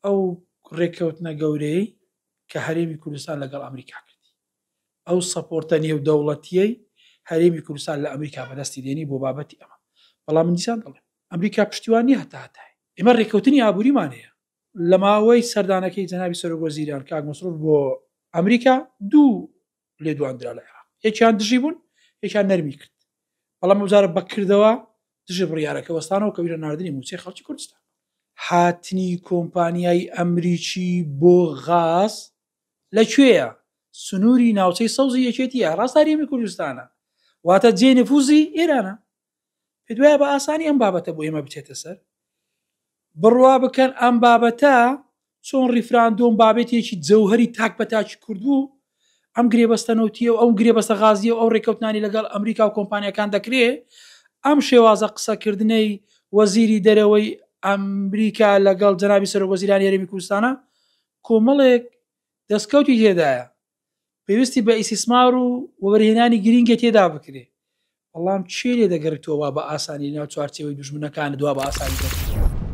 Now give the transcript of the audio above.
ئەو ڕێککەوتنە گەورەیەی کە هەرێمی کوردستان لەگەڵ ئەمریکا کردی، ئەو سەپۆرتە نێودەوڵەتییەی هەرێمی کوردستان لە ئەمریکا بەدەستی دێنی بۆ بابەتی ئەمە. بەڵام من دیسان دەڵێم ئەمریکا پشتیوان نییە هەتا هەتایە. ئێمە ڕێککەوتنی ئابووریمان هەیە. لە ماوەی سەردانەکەی جەنابی سەرۆکوەزیران کاک مەسرور بۆ ئەمریکا دوو لێدوان درا لە عێراق، یەکیان دژی بوون، یەکیان نەرمی کرد. بەڵام ئەوجارە بە کردەوە دژی بڕیارەکە وەستانەوە کە ویرە ناردنی مووچەی خەڵکی کوردستان. هاتنی کۆمپانیای ئەمریکی بۆ غاز لە کوێیە؟ سنووری ناوچەی سەوزی یەکێتییە، ڕاستە هەرێمی کوردستانە، واتە جێ نفوزی ئێرانە. پێت وایە بە ئاسانی ئەم بابەتە بۆ ئێمە بچێتە سەر؟ بڕوا بکەن ئەم بابەتە چۆن ڕیفراندۆم بابەتێکی جەوهەری تاک بە تاکی کورد بوو، ئەم گرێبەستە نەوتیە و ئەو گرێبەستە غازیە و ئەو ڕێککەوتنانی لەگەڵ ئەمریکا و کۆمپانیاکان دەکرێ، ئەم شێوازە قسەکردنەی وەزیری دەرەوەی ئەمریکا لەگەڵ جەنابی سەرۆکوەزیرانی هەرێمی کوردستانە کۆمەڵێک دەستکەوتی تێدایە پێویستی بە ئیسیسمار و وەبەرهێنانی گرینگە تێدا بکرێ بەڵام کێ لێ دەگەڕیتەوە وا بە ئاسانی لەناو چوارچێوەی دوژمنەکانت وا بە ئاسانی دەربچیت؟